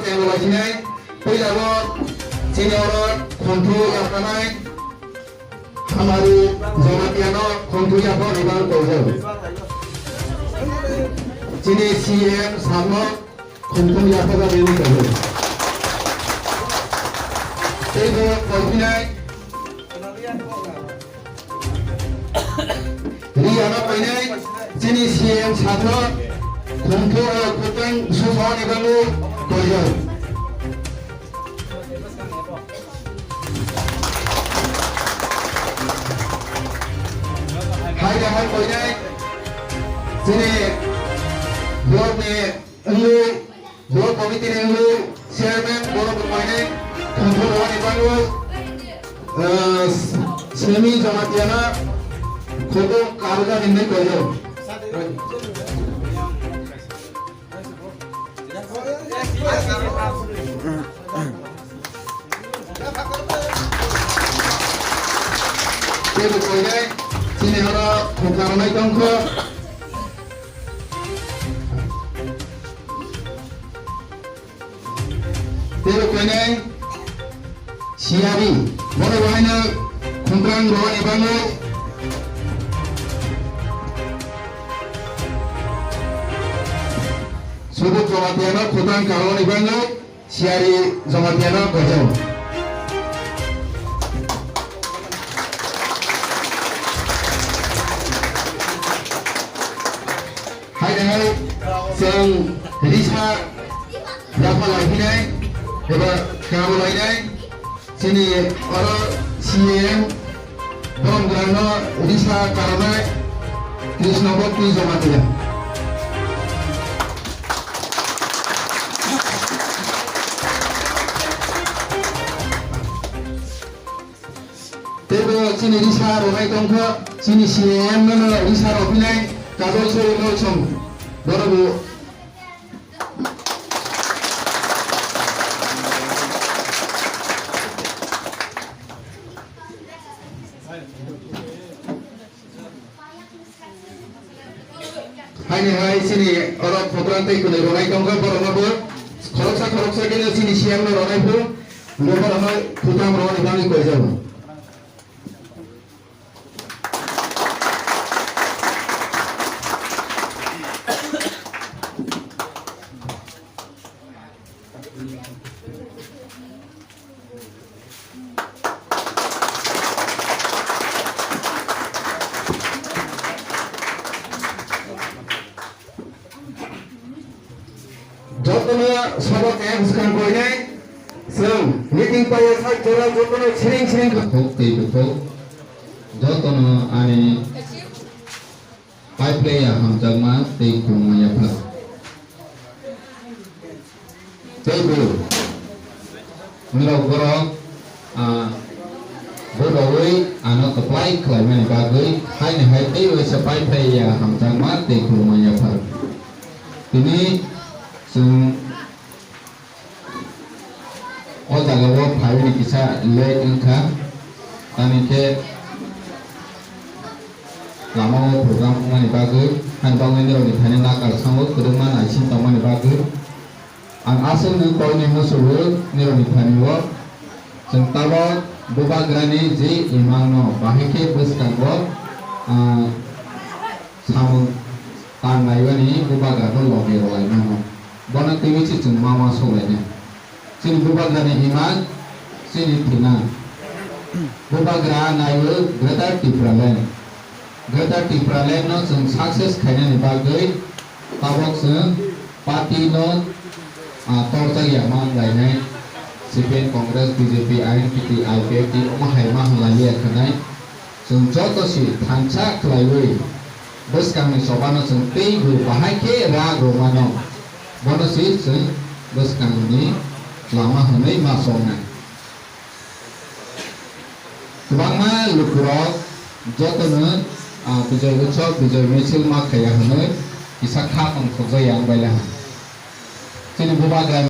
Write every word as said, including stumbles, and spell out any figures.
Kebo laisinai, puila bo chini oro khonthwi yaphanai Hamari Jamatia no khonthwi yapha rwna koijak. Chini C M sir no khonthwi yapha rwna koijak. Tei bo koiphinai Riyano koinai chini C M sir no khonthwi o khotang suphani bagwi koijak. Hai da hai koinai chini block ni Wngwi, block committee ni wngwi chairman borok rok bai nai khonthwi rwani bagwi, ah, Semi Jamatia no khotong karjak hinwi koijak. Teibo koinai chini oro khokna rwnai tongkho. Teibo koinai siyari, borok bahaino khumprang rwani bagwi, Subuk Jamatia no khotang karwani bagwi, Siyari Jamatia no koijak. Hai de hai, chwng risa yapha laiphinai eba kabo lainai, chini oro C M Borok rang no risa karnai Krishna Bhakti Jamatia. Teibo chini risa rwnai tongkha, chini C M no risa rwphinai Kajol Sori no chwng. Borok bo Haini hai chini oro program tei kwnwi rwnai tongkha, borokno bo khoroksa khoroksa khe chini C M no rwnai phuru, bo borokno khutang rwni bagwi koijago. Jotono sabak kaya bwskang koinai, chwng meeting paiya sak jora jotono siring siring. Bukhuk tei bukhuk jotono ani Paiphai ya hamjakma tei khulumma yaphar. Teibo norok borok, ah, bodaui ano kwplai khlaimani bagwi haini hai tei waisa paiphai ya hamjakma tei khulumma yaphar. Tini chwng O jaga o phaiwi ni kisa late wngkha, tamni khe lama o program wngmani bagwi, hani bagwi nirok ni thani nakar sango kwdwkma naising tongmani bagwi. Ang aswk nwng kok ni muchungo nirok ni thani o chwng tabok bubagra ni je imang no bahai khe bwskango, ah, Samung tang naiwani bubagra no logi rwlai mano. Bono twiwi se chwng ma uansuk lainai. Chini bubagra ni imang chini thwina. Bubagra naiwi Greater Tipraland. Greater Tipraland no chwng success khainani bagwi tabok chwng party no, ah, torjak ya ma wng lainai. C P M, Congress, B J P, I N P T, I P F T omo hai ma wng lai ya khwnai. Chwng joto se thansa khlaiwi bwskangni chobano chwng teibo bahai khe rak rwmano, bono se chwng bwskangni lama hwnwi ma chongnai. Kwbangma lukurok jotono, ah, Bijoy Utsav, Bijoy Misil ma khaiya hwnwi kisa kha tongthokjak ya wng bai laha. Chini bubagra